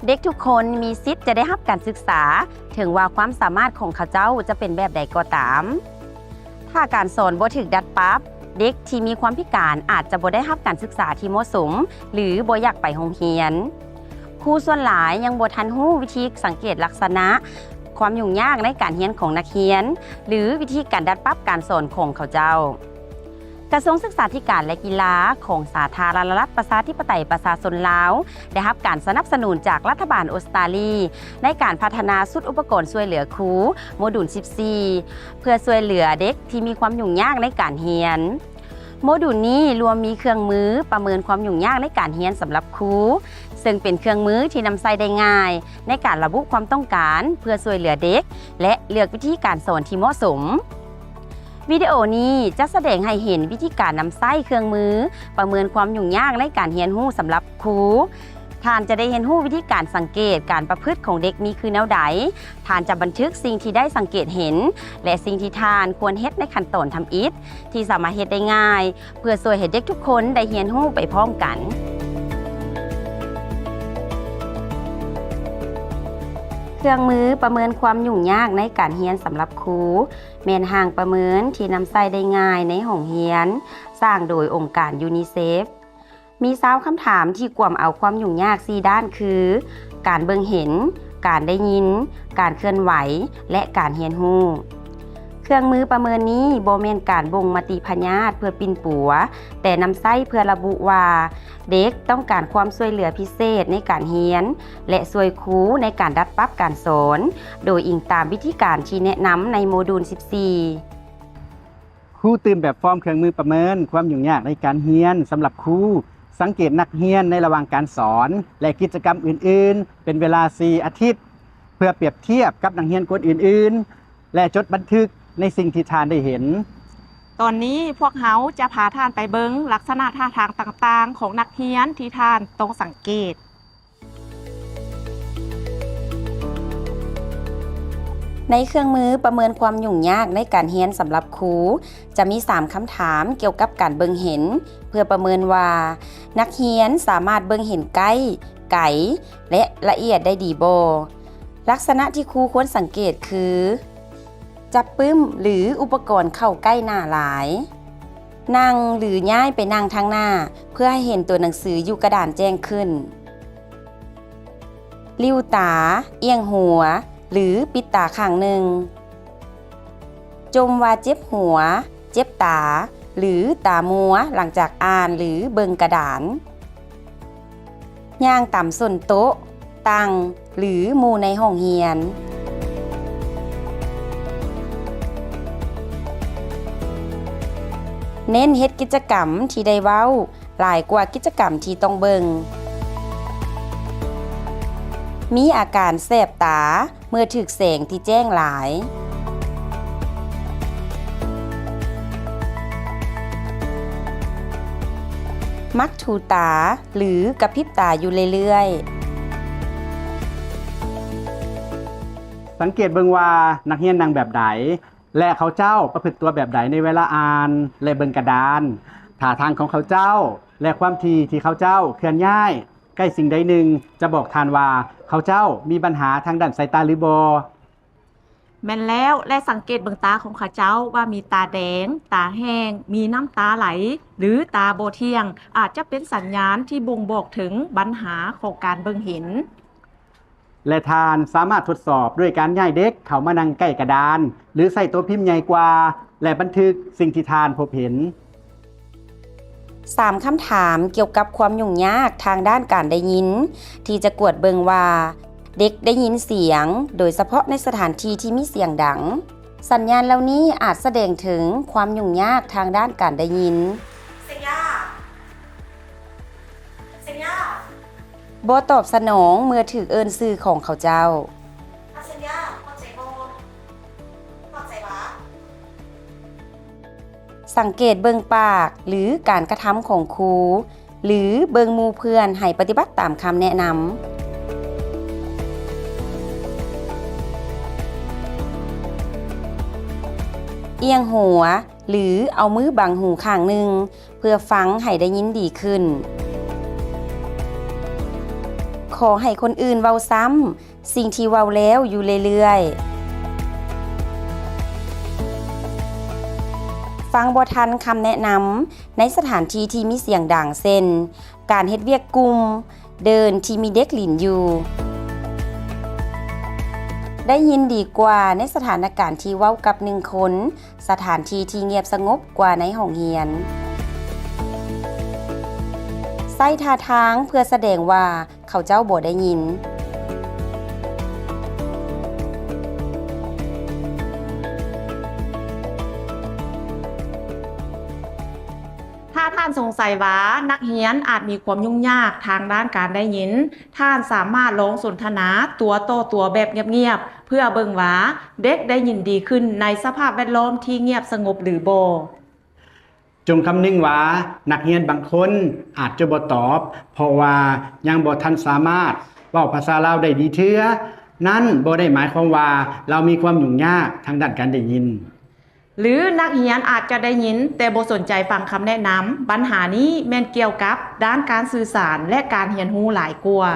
ເດັກທຸກຄົນມີສິດຈະໄດ້ຮັບການສຶກສາ, ເຖິງວ່າຄວາມສາມາດຂອງເຂົາເຈົ້າຈະເປັນແບບໃດກໍຕາມ. ຖ້າການສອນບໍ່ຖືກດັດປັບ, ເດັກທີ່ມີຄວາມພິການອາດຈະບໍ່ໄດ້ຮັບການສຶກສາທີ່ເໝາະສົມ ຫຼື ບໍ່ຢາກໄປໂຮງຮຽນ. ຄູສ່ວນຫຼາຍຍັງບໍ່ທັນຮູ້ວິທີສັງເກດລັກສະນະຄວາມຫຍຸ້ງຍາກໃນການຮຽນຂອງນັກຮຽນ ຫຼື ວິທີການດັດປັບການສອນຂອງເຂົາເຈົ້າ. ກະຊວງສຶກສາທິການ ແລະ ກິລາຂອງສາທາລະນະລັດ ປະຊາທິປະໄຕ ປະຊາຊົນລາວ ໄດ້ຮັບການສະໜັບສະໜູນຈາກລັດຖະບານອົດສະຕາລີ ໃນການພັດທະນາຊຸດອຸປະກອນຊ່ວຍເຫຼືອຄູ ໂມດູນສິບສີ່ ເພື່ອຊ່ວຍເຫຼືອເດັກທີ່ມີຄວາມຫຍຸ້ງຍາກໃນການຮຽນ. ໂມດູນນີ້ລວມມີເຄື່ອງມືປະເມີນຄວາມຫຍຸ້ງຍາກໃນການຮຽນສຳລັບຄູ, ເຊິ່ງເປັນເຄື່ອງມືທີ່ນຳໃຊ້ໄດ້ງ່າຍໃນການລະບຸຄວາມຕ້ອງການເພື່ອຊ່ວຍເຫຼືອເດັກ ແລະ ເລືອກວິທີການສອນທີ່ເໝາະສົມ. ວິດີໂອນີ້ຈະສະແດງໃຫ້ເຫັນວິທີການນຳໃຊ້ເຄື່ອງມືປະເມີນຄວາມຫຍຸ້ງຍາກໃນການຮຽນຮູ້ສຳລັບຄູ. ທ່ານຈະໄດ້ຮຽນຮູ້ວິທີການສັງເກດການປະພຶດຂອງເດັກມີຄືແນວໃດ. ທ່ານຈະບັນທຶກສິ່ງທີ່ໄດ້ສັງເກດເຫັນ ແລະ ສິ່ງທີ່ທ່ານຄວນເຮັດໃນຂັ້ນຕອນທຳອິດ ທີ່ສາມາດເຮັດໄດ້ງ່າຍ ເພື່ອຊ່ວຍໃຫ້ເດັກທຸກຄົນໄດ້ຮຽນຮູ້ໄປພ້ອມກັນ. ເຄື່ອງມືປະເມີນຄວາມຫຍຸ້ງຍາກໃນການຮຽນສຳລັບຄູ ແມ່ນຮ່າງປະເມີນທີ່ນຳໃຊ້ໄດ້ງ່າຍໃນຫ້ອງຮຽນ, ສ້າງໂດຍອົງການຢູນິເຊຟ. ມີຊາວຄຳຖາມທີ່ກວມເອົາຄວາມຫຍຸ້ງຍາກສີ່ດ້ານຄື ການເບິ່ງເຫັນ, ການໄດ້ຍິນ, ການເຄື່ອນໄຫວ ແລະ ການຮຽນຮູ້. ເຄື່ອງມືປະເມີນນີ້ບໍ່ແມ່ນການບົ່ງມະຕິພະຍາດເພື່ອປິ່ນປົວ, ແຕ່ນຳໃຊ້ເພື່ອລະບຸວ່າເດັກຕ້ອງການຄວາມຊ່ວຍເຫຼືອພິເສດໃນການຮຽນ ແລະ ຊ່ວຍຄູໃນການດັດປັບການສອນ, ໂດຍອີງຕາມວິທີການທີ່ແນະນຳໃນໂມດູນສິບສີ່. ຄູຕື່ມແບບຟອມເຄື່ອງມືປະເມີນຄວາມຫຍຸ້ງຍາກໃນການຮຽນສຳລັບຄູ, ສັງເກດນັກຮຽນໃນລະຫວ່າງການສອນ ແລະ ກິດຈະກຳອື່ນໆ ເປັນເວລາສີ່ອາທິດ ເພື່ອປຽບທຽບກັບນັກຮຽນຄົນອື່ນໆ ແລະ ຈົດບັນທຶກໃນສິ່ງທີ່ທ່ານໄດ້ເຫັນ. ຕອນນີ້ພວກເຮົາຈະພາທ່ານໄປເບິ່ງລັກສະນະທ່າທາງຕ່າງໆຂອງນັກຮຽນທີ່ທ່ານຕ້ອງສັງເກດ. ໃນເຄື່ອງມືປະເມີນຄວາມຫຍຸ້ງຍາກໃນການຮຽນສຳລັບຄູ ຈະມີສາມຄຳຖາມກ່ຽວກັບການເບິ່ງເຫັນ ເພື່ອປະເມີນວ່ານັກຮຽນສາມາດເບິ່ງເຫັນໃກ້, ໄກ ແລະ ລະອຽດໄດ້ດີບໍ່. ລັກສະນະທີ່ຄູຄວນສັງເກດຄື ຈັບປຶ້ມ ຫຼື ອຸປະກອນເຂົ້າໃກ້ໜ້າຫຼາຍ, ນັ່ງ ຫຼື ຍ້າຍໄປນັ່ງທາງໜ້າ ເພື່ອໃຫ້ເຫັນຕົວໜັງສືຢູ່ກະດານແຈ້ງຂຶ້ນ. ລິ້ວຕາ, ອຽງຫົວ ຫຼື ປິດຕາຂ້າງໜຶ່ງ. ຈົ່ມວ່າເຈັບຫົວ, ເຈັບຕາ ຫຼື ຕາມົວຫຼັງຈາກອ່ານ ຫຼື ເບິ່ງກະດານ. ຍ່າງຕາມສົ້ນໂຕະ, ຕັ່ງ ຫຼື ໝູ່ໃນຫ້ອງຮຽນ. ເນັ້ນເຮັດກິດຈະກຳທີ່ໄດ້ເວົ້າ ຫຼາຍກວ່າກິດຈະກຳທີ່ຕ້ອງເບິ່ງ. ມີອາການແສບຕາເມື່ອຖືກແສງທີ່ແຈ້ງຫຼາຍ. ມັກຖູຕາ ຫຼື ກະພິບຕາຢູ່ເລື້ອຍໆ. ສັງເກດເບິ່ງວ່ານັກຮຽນນັ່ງແບບໃດ ແລະ ເຂົາເຈົ້າປະພຶດຕົວແບບໃດໃນເວລາອ່ານ ແລະ ເບິ່ງກະດານ. ທ່າທາງຂອງເຂົາເຈົ້າ ແລະ ຄວາມຖີ່ທີ່ເຂົາເຈົ້າເຄື່ອນຍ້າຍໃກ້ສິ່ງໃດໜຶ່ງ ຈະບອກທ່ານວ່າເຂົາເຈົ້າມີບັນຫາທາງດ້ານສາຍຕາຫຼືບໍ່. ແມ່ນແລ້ວ, ແລະ ສັງເກດເບິ່ງຕາຂອງເຂົາເຈົ້າວ່າມີຕາແດງ, ຕາແຫ້ງ, ມີນ້ຳຕາໄຫຼ ຫຼື ຕາບໍ່ທ່ຽງ, ອາດຈະເປັນສັນຍານທີ່ບົ່ງບອກເຖິງບັນຫາຂອງການເບິ່ງເຫັນ. ແລະ ທ່ານສາມາດທົດສອບດ້ວຍການຍ້າຍເດັກເຂົ້າມານັ່ງໃກ້ກະດານ ຫຼື ໃຊ້ໂຕພິມໃຫຍ່ກວ່າ ແລະ ບັນທຶກສິ່ງທີ່ທ່ານພົບເຫັນ. ສາມຄຳຖາມກ່ຽວກັບຄວາມຫຍຸ້ງຍາກທາງດ້ານການໄດ້ຍິນ ທີ່ຈະກວດເບິ່ງວ່າເດັກໄດ້ຍິນສຽງ, ໂດຍສະເພາະໃນສະຖານທີ່ທີ່ມີສຽງດັງ. ສັນຍານເຫຼົ່ານີ້ອາດສະແດງເຖິງຄວາມຫຍຸ້ງຍາກທາງດ້ານການໄດ້ຍິນ. ບໍ່ຕອບສະໜອງເມື່ອຖືກເອີ້ນຊື່ຂອງເຂົາເຈົ້າ. ສັງເກດເບິ່ງປາກ ຫຼື ການກະທຳຂອງຄູ ຫຼື ເບິ່ງໝູ່ເພື່ອນໃຫ້ປະຕິບັດຕາມຄຳແນະນຳ. ອຽງຫົວ ຫຼື ເອົາມືບັງຫູຂ້າງໜຶ່ງ ເພື່ອຟັງໃຫ້ໄດ້ຍິນດີຂຶ້ນ. ເ ຂໍໃຫ້ຄົນອື່ນເວົ້າຊ້ຳສິ່ງທີ່ເວົ້າແລ້ວຢູ່ເລື້ອຍໆ. ຟັງບໍ່ທັນຄຳແນະນຳໃນສະຖານທີ່ທີ່ມີສຽງດັງ ເຊັ່ນ ການເຮັດວຽກກຸ່ມ, ເດີ່ນທີ່ມີເດັກຫຼິ້ນຢູ່. ໄດ້ຍິນດີກວ່າໃນສະຖານະການທີ່ເວົ້າກັບໜຶ່ງຄົນ, ສະຖານທີ່ທີ່ງຽບສະຫງົບກວ່າໃນຫ້ອງຮຽນ. ໃຊ້ທ່າທາງເພື່ອສະແດງວ່າເຂົາເຈົ້າບໍ່ໄດ້ຍິນ. ຖ້າທ່ານສົງໄສວ່ານັກຮຽນອາດມີຄວາມຫຍຸ້ງຍາກທາງດ້ານການໄດ້ຍິນ, ທ່ານສາມາດລອງສົນທະນາຕົວຕໍ່ຕົວແບບງຽບໆ ເພື່ອເບິ່ງວ່າເດັກໄດ້ຍິນດີຂຶ້ນໃນສະພາບແວດລ້ອມທີ່ງຽບສະຫງົບຫຼືບໍ່. ຈົ່ງຄຳນຶງວ່ານັກຮຽນບາງຄົນອາດຈະບໍ່ຕອບ ເພາະວ່າຍັງບໍ່ທັນສາມາດເວົ້າພາສາລາວໄດ້ດີເທື່ອ. ນັ້ນບໍ່ໄດ້ໝາຍຄວາມວ່າລາວມີຄວາມຫຍຸ້ງຍາກທາງດ້ານການໄດ້ຍິນ. ຫຼື ນັກຮຽນອາດຈະໄດ້ຍິນແຕ່ບໍ່ສົນໃຈຟັງຄຳແນະນຳ. ບັນຫານີ້ແມ່ນກ່ຽວກັບດ້ານການສື່ສານ ແລະ ການຮຽນຮູ້ຫຼາຍກວ່າ.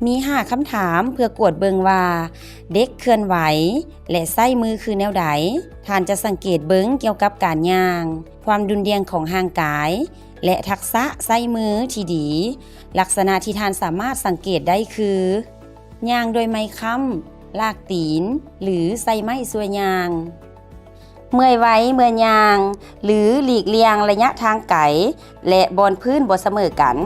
ມີຫ້າຄຳຖາມເພື່ອກວດເບິ່ງວ່າເດັກເຄື່ອນໄຫວ ແລະ ໃຊ້ມືຄືແນວໃດ. ທ່ານຈະສັງເກດເບິ່ງກ່ຽວກັບການຍ່າງ, ຄວາມດຸ່ນດ່ຽງຂອງຮ່າງກາຍ ແລະ ທັກສະໃຊ້ມືທີ່ດີ. ລັກສະນະທີ່ທ່ານສາມາດສັງເກດໄດ້ຄື ຍ່າງດ້ວຍໄມ້ຄ້ຳ, ລາກຕີນ ຫຼື ໃຊ້ໄມ້ຊ່ວຍຍ່າງ, ເມື່ອຍໄວເມື່ອຍ່າງ ຫຼື ຫຼີກລ່ຽງໄລຍະທາງໄກ ແລະ ບ່ອນພື້ນບໍ່ສະເໝີກັນ,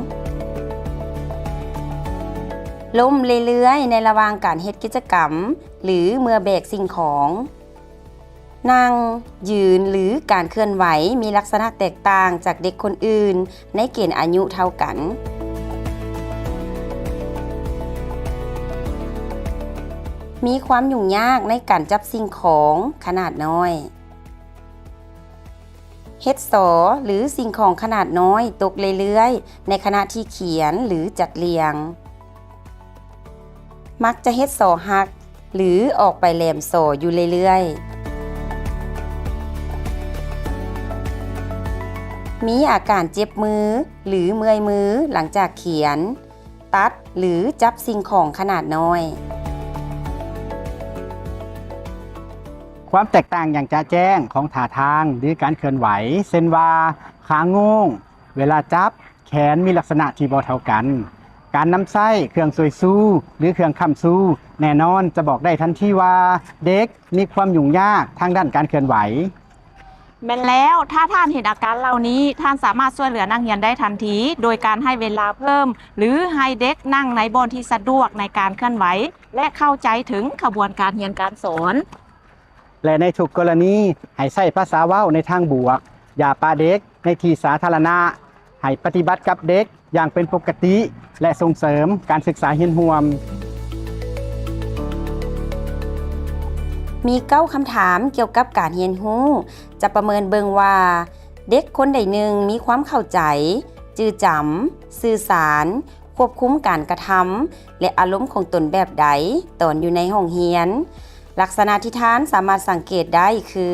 ລົ້ມເລື້ອຍໆໃນລະຫວ່າງການເຮັດກິດຈະກຳ ຫຼື ເມື່ອແບກສິ່ງຂອງ. ນັ່ງ, ຢືນ ຫຼື ການເຄື່ອນໄຫວມີລັກສະນະແຕກຕ່າງຈາກເດັກຄົນອື່ນໃນເກນອາຍຸເທົ່າກັນ. ມີຄວາມຫຍຸ້ງຍາກໃນການຈັບສິ່ງຂອງຂະໜາດນ້ອຍ. ເຮັດສໍ ຫຼື ສິ່ງຂອງຂະໜາດນ້ອຍຕົກເລື້ອຍໆໃນຂະນະທີ່ຂຽນ ຫຼື ຈັດລຽງ. ມັກຈະເຮັດສໍຫັກ ຫຼື ອອກໄປແຫຼມສໍຢູ່ເລື້ອຍໆ. ມີອາການເຈັບມື ຫຼື ເມື່ອຍມືຫຼັງຈາກຂຽນ, ຕັດ ຫຼື ຈັບສິ່ງຂອງຂະໜາດນ້ອຍ. ຄວາມແຕກຕ່າງຢ່າງຈະແຈ້ງຂອງທ່າທາງ ຫຼື ການເຄື່ອນໄຫວ ເຊັ່ນວ່າ ຂາໂງ່ງ, ເວລາຈັບ, ແຂນມີລັກສະນະທີ່ບໍ່ເທົ່າກັນ. ການນຳໃຊ້ເຄື່ອງຊ່ວຍຊູ ຫຼື ເຄື່ອງຄ້ຳຊູ ແນ່ນອນຈະບອກໄດ້ທັນທີວ່າເດັກມີຄວາມຫຍຸ້ງຍາກທາງດ້ານການເຄື່ອນໄຫວ. ແມ່ນແລ້ວ, ຖ້າທ່ານເຫັນອາການເຫຼົ່ານີ້, ທ່ານສາມາດຊ່ວຍເຫຼືອນັກຮຽນໄດ້ທັນທີ ໂດຍການໃຫ້ເວລາເພີ່ມ ຫຼື ໃຫ້ເດັກນັ່ງໃນບ່ອນທີ່ສະດວກໃນການເຄື່ອນໄຫວ ແລະ ເຂົ້າໃຈເຖິງຂະບວນການຮຽນການສອນ. ແລະ ໃນທຸກກໍລະນີ ໃຫ້ໃຊ້ພາສາເວົ້າໃນທາງບວກ, ຢ່າປະເດັກໃນທີ່ສາທາລະນະ, ໃຫ້ປະຕິບັດກັບເດັກຢ່າງເປັນປົກກະຕິ ແລະ ສົ່ງເສີມການສຶກສາຮຽນຮ່ວມ. ມີເກົ້າຄຳຖາມກ່ຽວກັບການຮຽນຮູ້ ຈະປະເມີນເບິ່ງວ່າເດັກຄົນໃດໜຶ່ງມີຄວາມເຂົ້າໃຈ, ຈື່ຈຳ, ສື່ສານ, ຄວບຄຸມການກະທຳ ແລະ ອາລົມຂອງຕົນແບບໃດຕອນຢູ່ໃນຫ້ອງຮຽນ. ລັກສະນະທີ່ທ່ານສາມາດສັງເກດໄດ້ຄື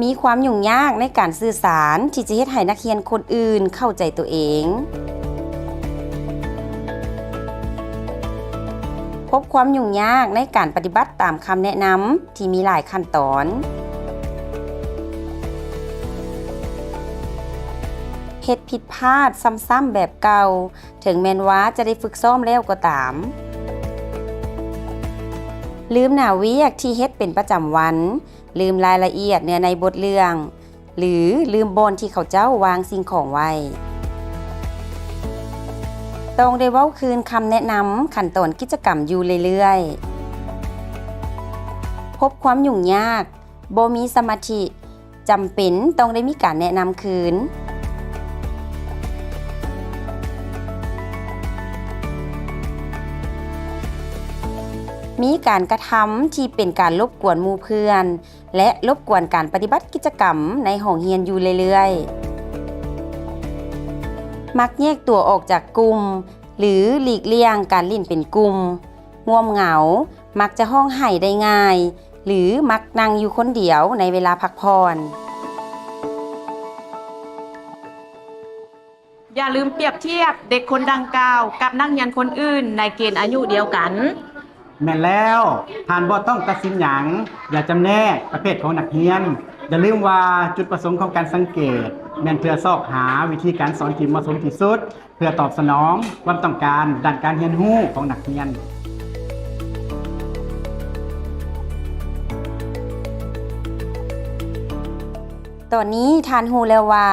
ມີຄວາມຫຍຸ້ງຍາກໃນການສື່ສານທີ່ຈະເຮັດໃຫ້ນັກຮຽນຄົນອື່ນເຂົ້າໃຈຕົວເອງ. ພົບຄວາມຫຍຸ້ງຍາກໃນການປະຕິບັດຕາມຄຳແນະນຳທີ່ມີຫຼາຍຂັ້ນຕອນ. ເຮັດຜິດພາດຊ້ຳໆແບບເກົ່າ ເຖິງແມ່ນວ່າຈະໄດ້ຝຶກຊ້ອມແລ້ວກໍຕາມ. ລືມໜ້າວຽກທີ່ເຮັດເປັນປະຈຳວັນ, ລືມລາຍລະອຽດເນື້ອໃນບົດເລື່ອງ ຫຼື ລືມບ່ອນທີ່ເຂົາເຈົ້າວາງສິ່ງຂອງໄວ້. ຕ້ອງໄດ້ເວົ້າຄືນຄຳແນະນຳຂັ້ນຕອນກິດຈະກຳຢູ່ເລື້ອຍໆ. ພົບຄວາມຫຍຸ້ງຍາກ, ບໍ່ມີສະມາທິ, ຈຳເປັນຕ້ອງໄດ້ມີການແນະນຳຄືນ. ມີການກະທຳທີ່ເປັນການລົບກວນໝູ່ເພື່ອນ ແລະ ລົບກວນການປະຕິບັດກິດຈະກຳໃນຫ້ອງຮຽນຢູ່ເລື້ອຍໆ. ມັກແຍກຕົວອອກຈາກກຸ່ມ ຫຼື ຫຼີກລ່ຽງການຫຼິ້ນເປັນກຸ່ມ. ງ່ວມເຫງົາ, ມັກຈະຮ້ອງໄຫ້ໄດ້ງ່າຍ ຫຼື ມັກນັ່ງຢູ່ຄົນດຽວໃນເວລາພັກຜ່ອນ. ຢ່າລືມປຽບທຽບເດັກຄົນດັ່ງກ່າວກັບນັກຮຽນຄົນອື່ນໃນເກນອາຍຸດຽວກັນ. ແມ່ນແລ້ວ, ທ່ານບໍ່ຕ້ອງຕັດສິນຫຍັງ, ຢ່າຈຳແນກປະເພດຂອງນັກຮຽນ. ຢ່າລືມວ່າຈຸດປະສົງຂອງການສັງເກດ ແມ່ນເພື່ອຊອກຫາວິທີການສອນທີ່ເໝາະສົມທີ່ສຸດ ເພື່ອຕອບສະໜອງຄວາມຕ້ອງການດ້ານການຮຽນຮູ້ຂອງນັກຮຽນ. ຕອນນີ້ທ່ານຮູ້ແລ້ວວ່າ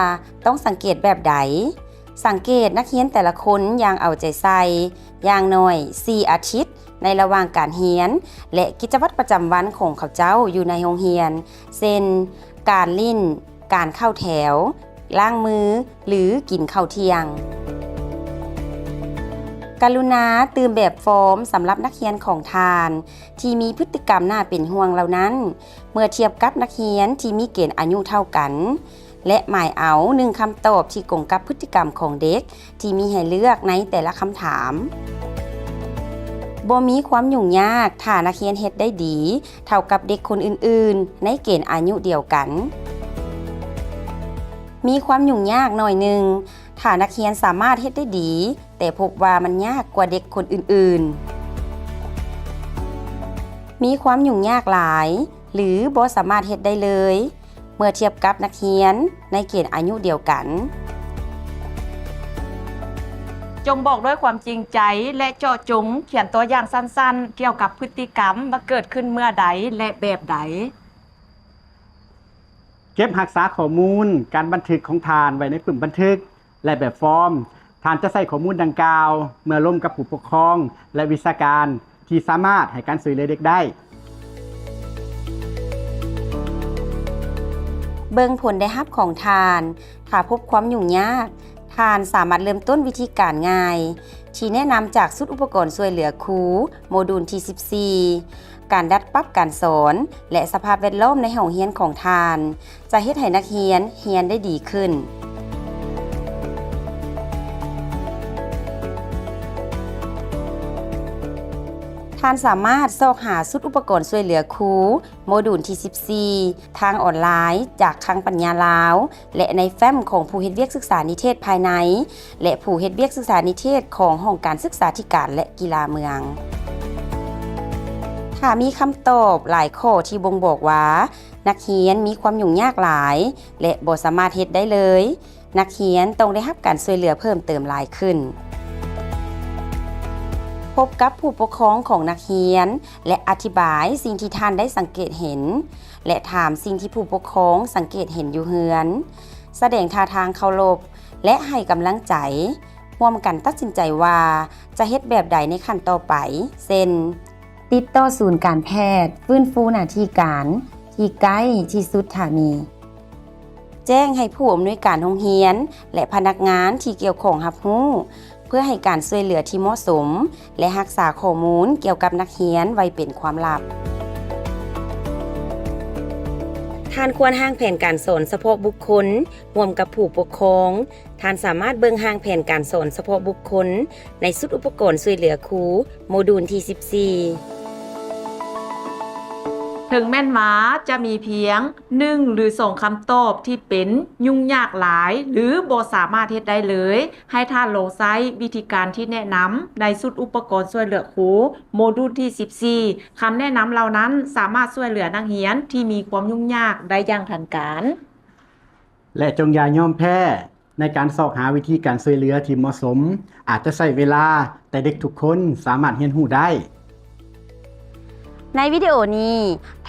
ຕ້ອງສັງເກດແບບໃດ. ສັງເກດນັກຮຽນແຕ່ລະຄົນຢ່າງເອົາໃຈໃສ່, ຢ່າງໜ້ອຍສີ່ອາທິດ ໃນລະຫວ່າງການຮຽນ ແລະ ກິດຈະວັດປະຈຳວັນຂອງເຂົາເຈົ້າຢູ່ໃນໂຮງຮຽນ, ເຊັ່ນ ການຫຼິ້ນ, ການເຂົ້າແຖວ, ລ້າງມື ຫຼື ກິນເຂົ້າທ່ຽງ. ກະລຸນາຕື່ມແບບຟອມສຳລັບນັກຮຽນຂອງທ່ານ ທີ່ມີພຶດຕິກຳໜ້າເປັນຫ່ວງເຫຼົ່ານັ້ນ ເມື່ອທຽບກັບນັກຮຽນທີ່ມີເກນອາຍຸເທົ່າກັນ ແລະ ໝາຍເອົາໜຶ່ງຄຳຕອບທີ່ກົງກັບພຶດຕິກຳຂອງເດັກທີ່ມີໃຫ້ເລືອກໃນແຕ່ລະຄຳຖາມ. ບໍ່ມີຄວາມຫຍຸ້ງຍາກຖ້ານັກຮຽນເຮັດໄດ້ດີເທົ່າກັບເດັກຄົນອື່ນໆໃນເກນອາຍຸດຽວກັນ. ມີຄວາມຫຍຸ້ງຍາກໜ້ອຍໜຶ່ງ ຖ້ານັກຮຽນສາມາດເຮັດໄດ້ດີ ແຕ່ພົບວ່າມັນຍາກກວ່າເດັກຄົນອື່ນໆ. ມີຄວາມຫຍຸ້ງຍາກຫຼາຍ ຫຼື ບໍ່ສາມາດເຮັດໄດ້ເລີຍ ເມື່ອທຽບກັບນັກຮຽນໃນເກນອາຍຸດຽວກັນ. ຈົ່ງບອກດ້ວຍຄວາມຈິງໃຈ ແລະ ເຈາະຈົງ, ຂຽນຕົວຢ່າງສັ້ນໆ ກ່ຽວກັບພຶດຕິກຳວ່າເກີດຂຶ້ນເມື່ອໃດ ແລະ ແບບໃດ. ເກັບຮັກສາຂໍ້ມູນການບັນທຶກຂອງທ່ານໄວ້ໃນປຶ້ມບັນທຶກ ແລະ ແບບຟອມ. ທ່ານຈະໃຊ້ຂໍ້ມູນດັ່ງກ່າວເມື່ອລົມກັບຜູ້ປົກຄອງ ແລະ ວິຊາການທີ່ສາມາດໃຫ້ການຊ່ວຍເຫຼືອເດັກໄດ້. ເບິ່ງຜົນໄດ້ຮັບຂອງທ່ານ. ຖ້າພົບຄວາມຫຍຸ້ງຍາກ, ທ່ານສາມາດເລີ່ມຕົ້ນວິທີການງ່າຍ ທີ່ແນະນຳຈາກຊຸດອຸປະກອນຊ່ວຍເຫຼືອຄູ ໂມດູນທີສິບສີ່. ການດັດປັບການສອນ ແລະ ສະພາບແວດລ້ອມໃນຫ້ອງຮຽນຂອງທ່ານ ຈະເຮັດໃຫ້ນັກຮຽນຮຽນໄດ້ດີຂຶ້ນ. ທ່ານສາມາດຊອກຫາຊຸດອຸປະກອນຊ່ວຍເຫຼືອຄູ ໂມດູນທີສິບສີ່ ທາງອອນລາຍຈາກຄັງປັນຍາລາວ ແລະ ໃນແຟ້ມຂອງຜູ້ເຮັດວຽກສຶກສານິເທດພາຍໃນ ແລະ ຜູ້ເຮັດວຽກສຶກສານິເທດຂອງຫ້ອງການສຶກສາທິການ ແລະ ກິລາເມືອງ. ຖ້າມີຄຳຕອບຫຼາຍຂໍ້ທີ່ບົ່ງບອກວ່ານັກຮຽນມີຄວາມຫຍຸ້ງຍາກຫຼາຍ ແລະ ບໍ່ສາມາດເຮັດໄດ້ເລີຍ, ນັກຮຽນຕ້ອງໄດ້ຮັບການຊ່ວຍເຫຼືອເພີ່ມເຕີມຫຼາຍຂຶ້ນ. ພົບກັບຜູ້ປົກຄອງຂອງນັກຮຽນ ແລະ ອະທິບາຍສິ່ງທີ່ທ່ານໄດ້ສັງເກດເຫັນ ແລະ ຖາມສິ່ງທີ່ຜູ້ປົກຄອງສັງເກດເຫັນຢູ່ເຮືອນ. ສະແດງທ່າທາງເຄົາລົບ ແລະ ໃຫ້ກຳລັງໃຈ. ຮ່ວມກັນຕັດສິນໃຈວ່າຈະເຮັດແບບໃດໃນຂັ້ນຕໍ່ໄປ, ເຊັ່ນ ຕິດຕໍ່ສູນການແພດຟື້ນຟູໜ້າທີ່ການທີ່ໃກ້ທີ່ສຸດຖ້າມີ. ແຈ້ງໃຫ້ຜູ້ອຳນວຍການໂຮງຮຽນ ແລະ ພະນັກງານທີ່ກ່ຽວຂ້ອງຮັບຮູ້ ເພື່ອໃຫ້ການຊ່ວຍເຫຼືອທີ່ເໝາະສົມ ແລະ ຮັກສາຂໍ້ມູນກ່ຽວກັບນັກຮຽນໄວ້ເປັນຄວາມລັບ. ທ່ານຄວນຮ່າງແຜນການສອນສະເພາະບຸກຄົນຮ່ວມກັບຜູ້ປົກຄອງ. ທ່ານສາມາດເບິ່ງຮ່າງແຜນການສອນສະເພາະບຸກຄົນໃນຊຸດອຸປະກອນຊ່ວຍເຫຼືອຄູ ໂມດູນທີສິບສີ່. ເຖິງແມ່ນວ່າຈະມີພຽງໜຶ່ງ ຫຼື ສອງຄຳຕອບທີ່ເປັນຫຍຸ້ງຍາກຫຼາຍ ຫຼື ບໍ່ສາມາດເຮັດໄດ້ເລີຍ, ໃຫ້ທ່ານລອງໃຊ້ວິທີການທີ່ແນະນຳໃນຊຸດອຸປະກອນຊ່ວຍເຫຼືອຄູ ໂມດູນທີສິບສີ່. ຄຳແນະນຳເຫຼົ່ານັ້ນສາມາດຊ່ວຍເຫຼືອນັກຮຽນທີ່ມີຄວາມຫຍຸ້ງຍາກໄດ້ຢ່າງທັນການ. ແລະ ຈົ່ງຢ່າຍອມແພ້. ໃນການຊອກຫາວິທີການຊ່ວຍເຫຼືອທີ່ເໝາະສົມ ອາດຈະໃຊ້ເວລາ, ແຕ່ເດັກທຸກຄົນສາມາດຮຽນຮູ້ໄດ້. ໃນວິດີໂອນີ້,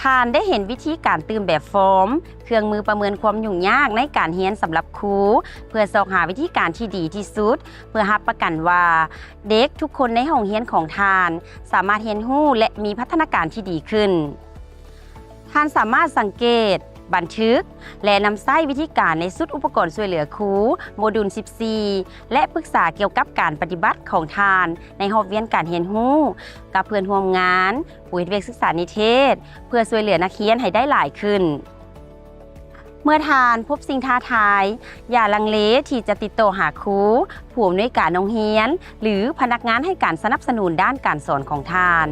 ທ່ານໄດ້ເຫັນວິທີການຕື່ມແບບຟອມ, ເຄື່ອງມືປະເມີນຄວາມຫຍຸ້ງຍາກໃນການຮຽນສຳລັບຄູ, ເພື່ອຊອກຫາວິທີການທີ່ດີທີ່ສຸດ, ເພື່ອຮັບປະກັນວ່າເດັກທຸກຄົນໃນຫ້ອງຮຽນຂອງທ່ານສາມາດຮຽນຮູ້ ແລະ ມີພັດທະນາການທີ່ດີຂຶ້ນ. ທ່ານສາມາດສັງເກດ, ບັນທຶກ ແລະ ນຳໃຊ້ວິທີການໃນຊຸດອຸປະກອນຊ່ວຍເຫຼືອຄູ ໂມດູນສິບສີ່ ແລະ ປຶກສາກ່ຽວກັບການປະຕິບັດຂອງທ່ານໃນຮອບວຽນການຮຽນຮູ້ກັບເພື່ອນຮ່ວມງານ, ຜູ້ເຮັດວຽກສຶກສານິເທດ ເພື່ອຊ່ວຍເຫຼືອນັກຮຽນໃຫ້ໄດ້ຫຼາຍຂຶ້ນ. ເມື່ອທ່ານພົບສິ່ງທ້າທາຍ, ຢ່າລັງເລທີ່ຈະຕິດຕໍ່ຫາຄູ, ຜູ້ອຳນວຍການໂຮງຮຽນ ຫຼື ພະນັກງານໃຫ້ການສະໜັບສະໜູນດ້ານການສອນຂອງທ່ານ.